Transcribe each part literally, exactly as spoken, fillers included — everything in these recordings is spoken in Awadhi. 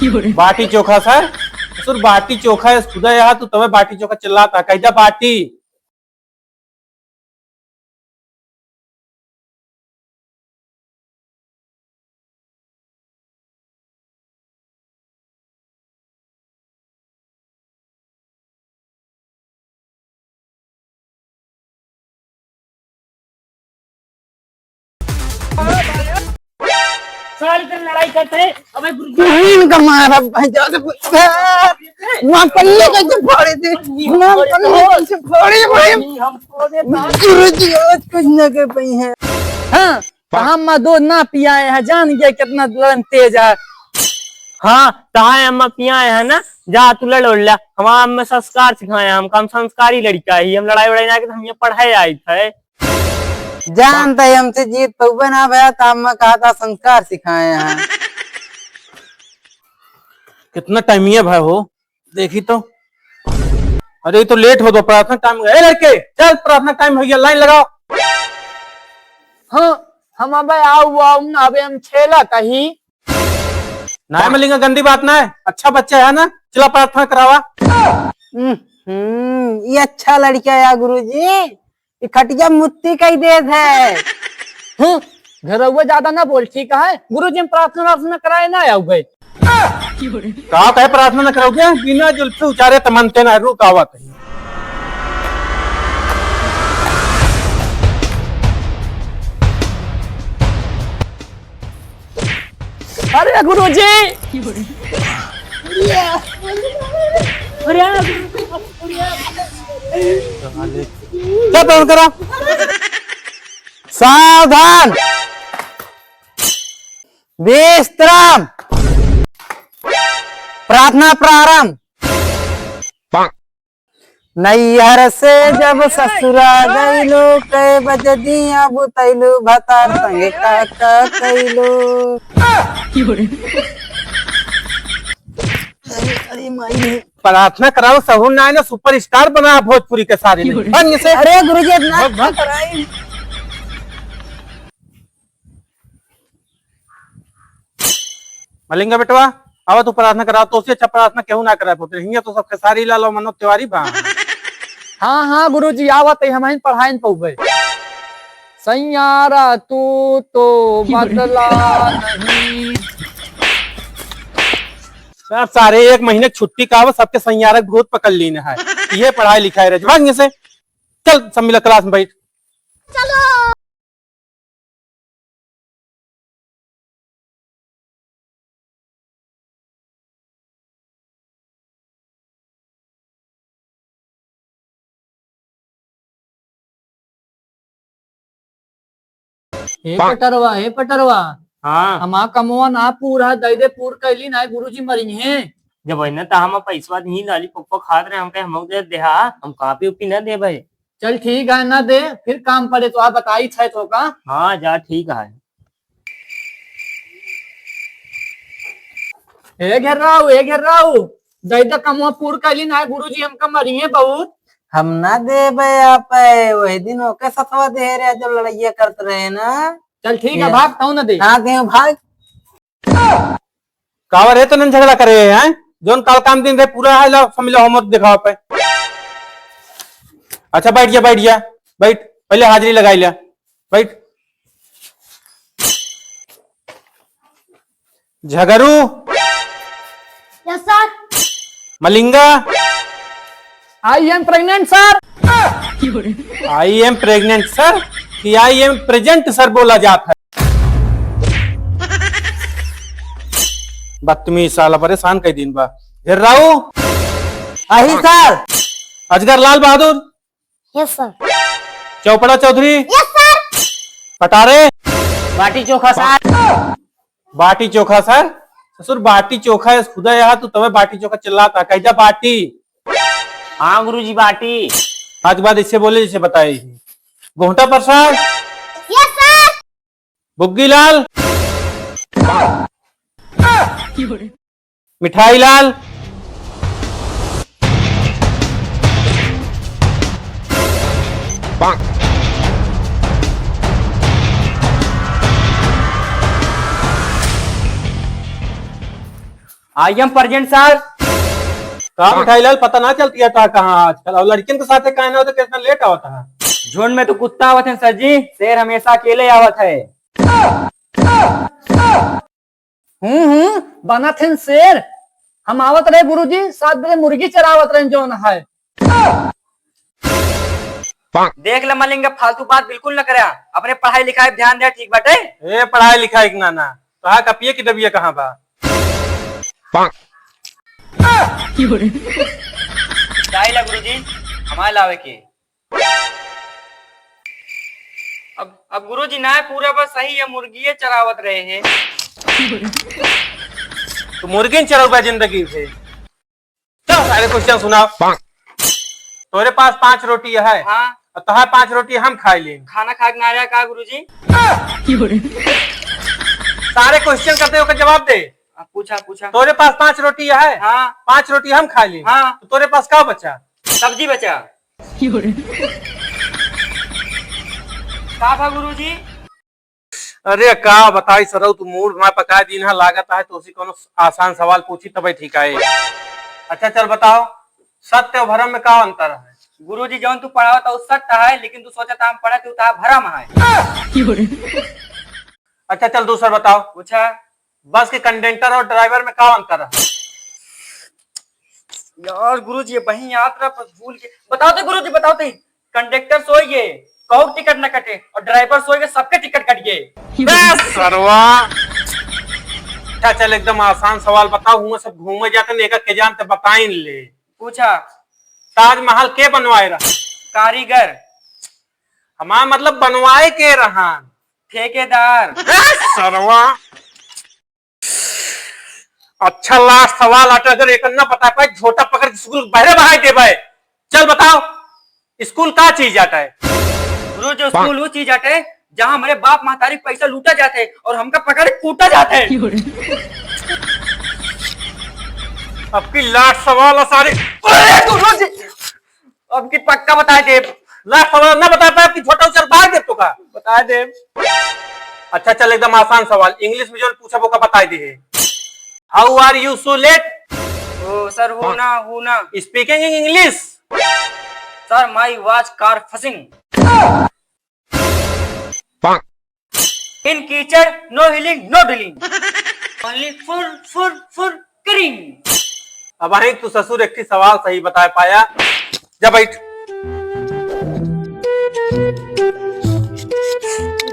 बाटी चोखा सर, ससुर बाटी चोखा है, खुदा यहाँ तू तबे बाटी चोखा चिल्लात है, कह दे बाटी। सारी तरह लड़ाई करते हैं। अबे गुरुजी। कहीं का मारा भाई, ज्यादा कुछ। वहाँ पल्ले कैसे फोड़े थे? वहाँ पल्ले कैसे फोड़े भाई? हम फोड़े थे। गुरुजी, आज कुछ ना कर पाई है। हाँ, तो हम दो ना पियाए हैं, जान गया कितना लड़न तेज है। हाँ, तहाए अम्मा पियाए हैं ना, जा तू लड़ उड़ ला। हमारा अम्मा संस्कार सिखाए हैं हमका, हम संस्कारी लड़का ही, हम लड़ाई वड़ाई ना के, हम यहाँ पढ़ाई आई थे। जानता है हमसे जीत पउबे ना भया, तो अम्मा कहा था संस्कार सिखाए हैं। कितना टाइम ये भाई हो, देखी तो। अरे, ये तो लेट हो तो प्रार्थना टाइम। ए लड़के, चल, प्रार्थना टाइम हो गया, लाइन लगाओ। हाँ, हम अबे आऊ, आऊ ना, अबे हम छेला कही। ना मलिंगा, गंदी बात ना है, अच्छा बच्चा है ना, चला प्रार्थना करावा। हम्म, हम्म, ये अच्छा लड़का है गुरुजी। ई खटिया मुत्ती कई देत है। हम्म, घरौआ ज्यादा ना बोल, ठीक है? गुरुजी, हम प्रार्थना वार्थना कराए ना आउबे। का कहे प्रार्थना न कराओगे? बिना जुल्फी उचारे त मनते ना, रुक आवत है। अरे गुरुजी! अरे! चल, बंद करो। सावधान, विश्राम, प्रार्थना प्रारंभ। नैहर से जब ससुरा गइलू, कै बजे दिया बुतैलू, भतार संगे का का कैलू। अरे, अरे माई रे। प्रार्थना कराओ, सहूर ना है ना, सुपरस्टार बना भोजपुरी के सारे में। बन से। अरे गुरुजी, इतना भाग, भाग। कराई। मलिंगा बेटवा, आवा तू प्रार्थना करा, तो से अच्छा प्रार्थना केहू ना करा पोते। हियां तो सब खेसारी लाल और मनोज तिवारी बा। हाँ, हाँ, गुरुजी, आवत है, हम ही पढ़ाइन पउबे। सैयारा तू तो बदला नहीं। सब सारे एक महीने की छुट्टी का, वो सबके सैयारा के भूत पकड़ लीन है। ये पढ़ाई लिखाई रजवान से। चल, सब मिला क्लास में बैठ। चलो। हे पटरवा, हे पटरवा। हाँ। हमार कमवा ना पूरा, दई दे पूर कैली ना, गुरुजी मरिहे। जब है ना, त हम पैसवा नहीं लाली पप्पा खात रहे, हम कहे, "हमहू दे देहा, हम कापी उपी ना देबे।" चल ठीक है, ना दे, फिर काम पड़े तो आप बताई थे तो का। हाँ जा, ठीक है। ए घेर्राऊ, ए घेर्राऊ, दई द कमवा पूर कैली ना, गुरुजी हमका मरिहे बहुत। हम ना देबे आप, वही दिन ओके सतवा दे रहे जब लड़ाइया करत रहे ना। चल ठीक है, ए, भाग, तू ना दे। हाँ दे, भाग। कावर है तो नहीं झगड़ा करे हैं? जोन काल काम दिन रहे पूरा है, लाओ सब मिला होमवर्क दिखाओ पे। अच्छा बैठ जा, बैठ जा, बैठ, पहले हाजिरी लगाई लिया, बैठ। Jhagru. Yes sir. Malinga. I am pregnant sir। I am pregnant sir कि I am present sir बोला जात है? बदतमीज साला, परेशान कई दिन बा। घेर्राऊ। आही sir. Ajgar Lal Bahadur. Yes sir. Chaupra Chaudhary. Yes sir. पटारे। बाटी चोखा सर। बाटी चोखा सर, ससुर बाटी चोखा है, खुदा यहाँ तू तबे बाटी चोखा चिल्लाता, कह जा बाटी। हाँ गुरुजी, बाटी। आज के बाद इससे बोले जैसे बताए। Gohta Prasad. Yes sir. Buggi Lal. Mithai Lal. I am present, sir। का मिठाई लाल, पता ना चलत है तोहार कहाँ आजकल, और लड़कियन के साथे काहे ना होत है, कितना लेट आवत है। झुंड में तो कुत्ता आवत है सर जी, शेर हमेशा अकेले आवत है। हम्म, हम्म, बनत हन शेर। हम आवत रहे गुरुजी, सात बजे मुर्गी चरावत रहे जौन है। देख ले मलिंगा, फालतू बात बिल्कुल न करा, अपने पढ़ाई लिखाई पे ध्यान दे, ठीक बाटे? ए, पढ़ाई लिखाई के ना, ना, तोहार कपिए किताबिया कहाँ बा? जाई ला गुरुजी, हमारे लावे के। अब, अब गुरुजी ना पूरा बस सही है, मुर्गिये चरावत रहे हैं। तू मुर्गिन चरउबा जिंदगी से। चल सारे question सुनाओ। तोरे पास पाँच रोटी है। हाँ। और तोहार पाँच रोटी हम खाई ली। खाना खा के ना रहा का गुरुजी? सारे question करते हो, जवाब दे। अब पूछा, पूछा। तोरे पास पाँच रोटी है। हाँ। पाँच रोटी हम खा ली। हाँ। तो तोरे पास का बचा? सब्जी बचा। का भा गुरुजी? अरे का बताई सरऊ, तू मूड हमार पकाए दीन है, लागत है तोसी कौनो आसान सवाल पूछी तबे ठीक आए। अच्छा चल बताओ, सत्य और भरम में का अंतर है? गुरुजी जौन तू पढ़ावत है उ सत्य है, लेकिन तू सोचत है हम पढ़त है उ तोहार भरम है। अच्छा चल दूसर बताओ। पूछा। बस के कंडक्टर और ड्राइवर में का अंतर है? यार गुरुजी, ये वहीं याद रहा, बस भूल के। बताओ तो गुरुजी, बताओ तो। कंडक्टर सोई गए, कहूँ टिकट न कटे, और ड्राइवर सोई गए, सबके टिकट कट गए। बस सरवा। अच्छा चल, एकदम आसान सवाल बताओ, हुआ सब घूमे जाते ने, एका के जानते बताइन ले। पूछा। ताजमहल के बनवाए रहा? कारीगर। हमार मतलब बनवाए के रहा? ठेकेदार। सरवा। अच्छा, last सवाल आटा, अगर एक ना बता पाए, झोटा पकड़ के स्कूल बहरे बहाई देबे। चल बताओ, स्कूल का चीज आटा है? गुरु जी, स्कूल वो चीज आटे, जहाँ हमारे बाप महतारी पैसा लूटा जाते और हमका पकड़ के कूटा जाते। अब की last सवाल है सारे। अरे गुरु जी, अब की पक्का बताए देब। Last सवाल ना बता पाए, अब की झोटा उचर बाहर देब तो का? बताए देब। अच्छा चल, एकदम आसान सवाल, English में जो पूछब ओका बताए दे। How are you so late? ओ सर, हो ना, हो ना। Speaking in English. Sir, my watch car fussing. In kitchen, no healing, no dealing. Only fur, fur, fur, करिंग। अब अरे तू ससुर एक ही सवाल सही बताए पाया। जा बैठ।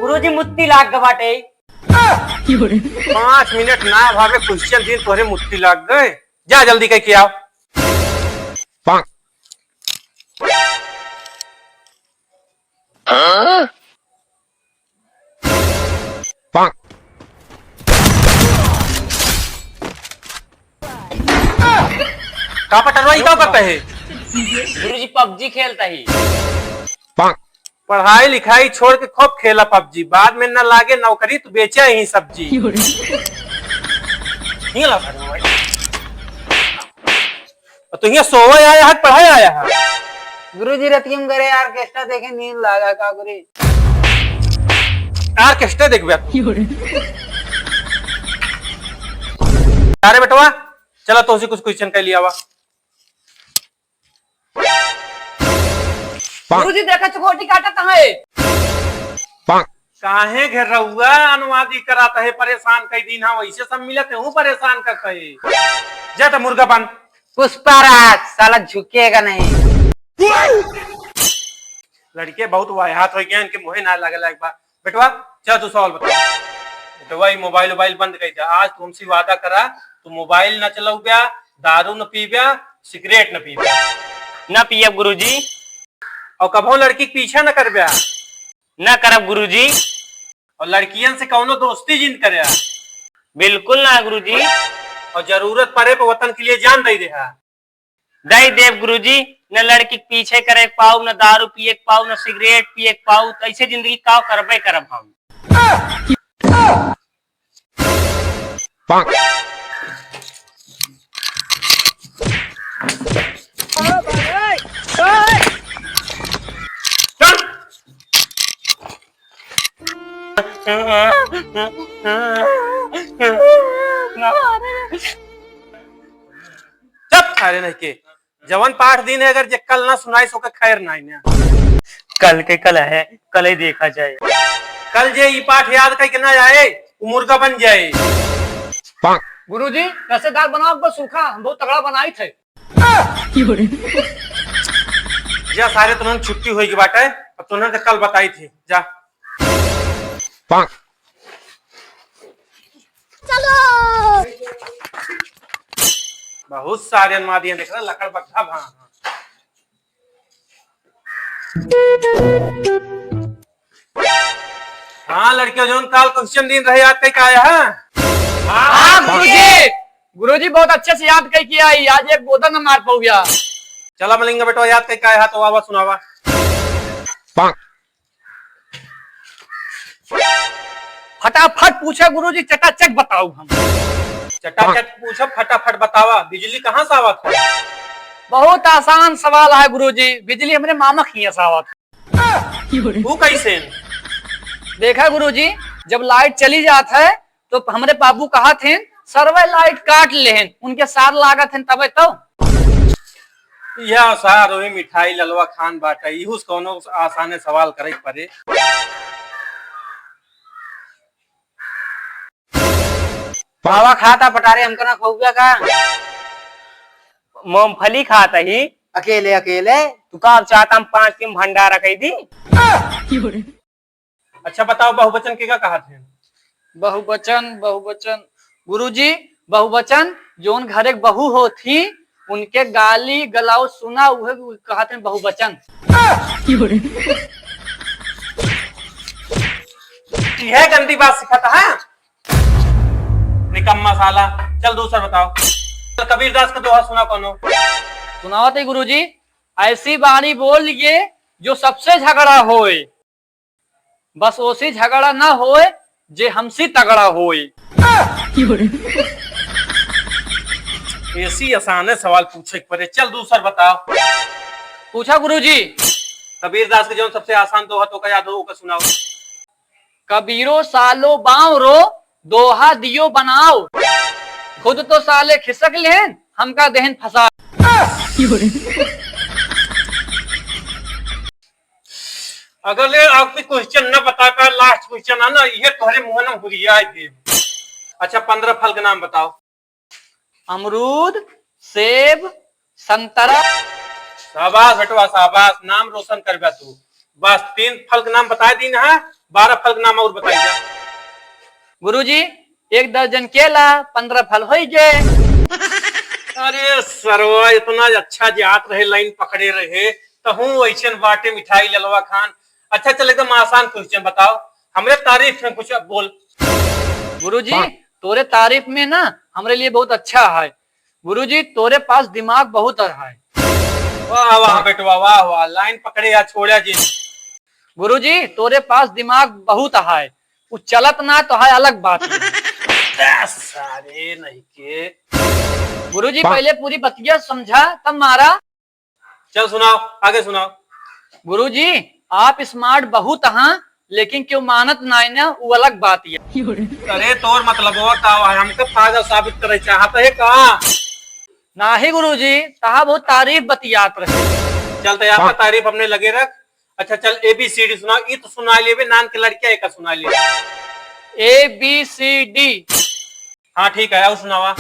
गुरुजी मुत्ती लाग ग बाटे। पाँच मिनट ना भावे question दिन तोहरे मुत्ती लाग गए। जा जल्दी कह के आओ। का पटरवाई का करता है? गुरुजी पबजी खेलता ही। पढ़ाई लिखाई छोड़ के खूब खेला पबजी, बाद में न लागे नौकरी तो बेचा ही सब्जी। हिंगला पटरवाई। और तू यहाँ सोवे आया है, पढ़ाई आया है? गुरुजी, रतिया में घरे orchestra देखे नींद लागा का गुरुजी? Orchestra देखबे? अरे बेटवा, चला तोहसे कुछ question कर लिया वा। गुरुजी, देखा चुकोटी काटत है। काहे घेरउआ अनुवादी करात है, परेशान कई दिन है, वैसे सब मिलत है, हूँ परेशान करत है। जा त मुर्गा बन। पुष्पा राज, साला झुकेगा नहीं। लड़के बहुत वाहियात हो गए, इनके मुँहे ना लगे लायक बा। बेटवा, चल तू सवाल बता। बेटवा, ये मोबाइल वोबाइल बंद कर दे। आज तू हमसे वादा करा, तू मोबाइल ना चलाउब्या, दारू न पीब्या, सिगरेट न पीब्या। ना पियब गुरुजी। और कभो लड़की के पीछा न करब्या। ना करब गुरुजी। और लड़कियन से कौनो दोस्ती जिन करे। बिल्कुल ना गुरुजी। और जरूरत पड़े पे वतन के लिए जान दे देहा। दे देब गुरुजी, न लड़की के पीछे करे के पाऊ, न दारू पिए के पाऊ, न सिगरेट पिए के पाऊ, तो ऐसे जिंदगी का करबे करब हम। अरे नहीं के, जवन पाठ दीन है, अगर जे कल ना सुनाई, सो के खैर नाई ना। कल के कल है, कल ही देखा जाए। कल जे ई पाठ याद कई के ना आए, वो मुर्गा बन जाए। गुरुजी, रसेदार बनाओ, बस सूखा, हम बहुत तगड़ा बनाई थे। जा सारे, तुरंत छुट्टी होई के बाटे, अब तुरंत कल बताई थी, जा। चलो। बहुत सारे अनवा दिए, देख रहा, लकड़ बग्घा भा। हाँ लड़कियों, जौन काल question दीन रहे, याद कई का आया है? हाँ, गुरुजी। गुरुजी, बहुत अच्छे से याद कई किया ही, आज एक गोदन न मार पाऊया। चला मलिंगा बेटवा, याद कई का आया है, तो आवा सुनावा। फटाफट पूछे गुरुजी, चटाचट बताऊ हम। चटाचट पूछब, फटाफट बतावा, बिजली कहाँ से आवत है? बहुत आसान सवाल है गुरुजी, बिजली हमरे मामा खिया से आवत है। वो कैसे? देखा गुरुजी, जब light चली जात है तो हमरे बाबू कहत हैं, "सरवे light काट लेहन, उनके सार लागत हैं तबे तो।" यह सार वही मिठाई ललवा खान बाटे, इहुस कौनो आसाने सवाल करे के पड़े। बाबा खाता पटारे, हमका ना खौबा का? मूंगफली खाता ही। अकेले, अकेले? तू का अब चाहता हम पाँच किलो भंडारा कई दी? अच्छा बताओ, बहुवचन के का कहत हैं? बहुवचन, बहुवचन। गुरुजी, बहुवचन, जौन घरे के बहू होत ही, उनके गाली गलौज सुना, उहे कहत हैं बहुवचन। यह गंदी बात सिखाता है, निकम्मा साला। चल दूसर बताओ, चल कबीरदास का दोहा सुना कौनो। सुनावत है गुरुजी, ऐसी बाणी बोल ये जो सबसे झगड़ा होए, बस ओसी झगड़ा ना होए, जे हमसी तगड़ा होए। ऐसी आसाने सवाल पूछे के पड़े। चल दूसर बताओ। पूछा गुरुजी। कबीरदास के जौन सबसे आसान दोहा तो का याद हो, ओका सुनाओ। कबीरो सालो बाँव रो, दोहा दियो बनाओ। खुद तो साले खिसक लेन, हमका देहन फंसा। अगर ले आपकी question न बता पाए, last question है ना, ये तोहरे मुंह में हुरियाए दे। अच्छा, पन्द्रह फल के नाम बताओ। अमरूद, सेब, संतरा। शाबाश बेटवा, शाबाश, नाम रोशन करबा तू। बस तीन फल के नाम बताए दीन है, बारह फल के नाम और बताई जा। गुरुजी, एक दर्जन केला, पन्द्रह फल होई गए। अरे सरवा, इतना अच्छा जात रहे, line पकड़े रहे, तहूँ वैसन बाटे मिठाई ललवा खान। अच्छा चल, एकदम आसान question बताओ, हमरे तारीफ में कुछ बोल। गुरुजी, तोरे तारीफ में ना हमरे लिए बहुत अच्छा है। गुरुजी, तोरे पास दिमाग बहुत है। वाह वाह बेटवा, वाह वाह, line पकड़े या छोड़ा जी। गुरुजी, तोरे पास दिमाग बहुत है, उ चलत ना तो है अलग बात। ए, सारे नहीं के। गुरुजी, पहले पूरी बतिया समझा तब मारा। चल सुनाओ, आगे सुनाओ। गुरुजी, आप smart बहुत हैं, लेकिन क्यों मानत नाई ना, वो अलग बात ये। अरे तोर मतलबवा का है, हमका पागल साबित करे चाहत है का? नाही गुरुजी, तहा बहुत तारीफ बतियात रहे। चल तो आपका तारीफ अपने लगे रख। अच्छा चल A B C D सुनाओ, ई तो सुना लेबे, नान के लड़किया एका सुना लेबे। A B C D। हाँ ठीक है, और सुनावा।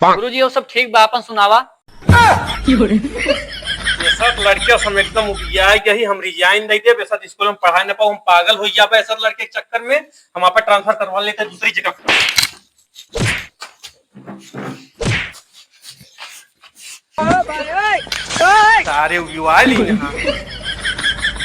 गुरुजी, वो सब ठीक बा, अपन सुनावा। ये सब लड़किया सब एकदम उबिया गई, हम resign दे देब, ये सब स्कूल में पढ़ाई न पाओ, हम पागल हो जाबे, ये सब लड़के के चक्कर में हम आपन transfer करवा लेते दूसरी जगह। सारे उबिया ली यहाँ।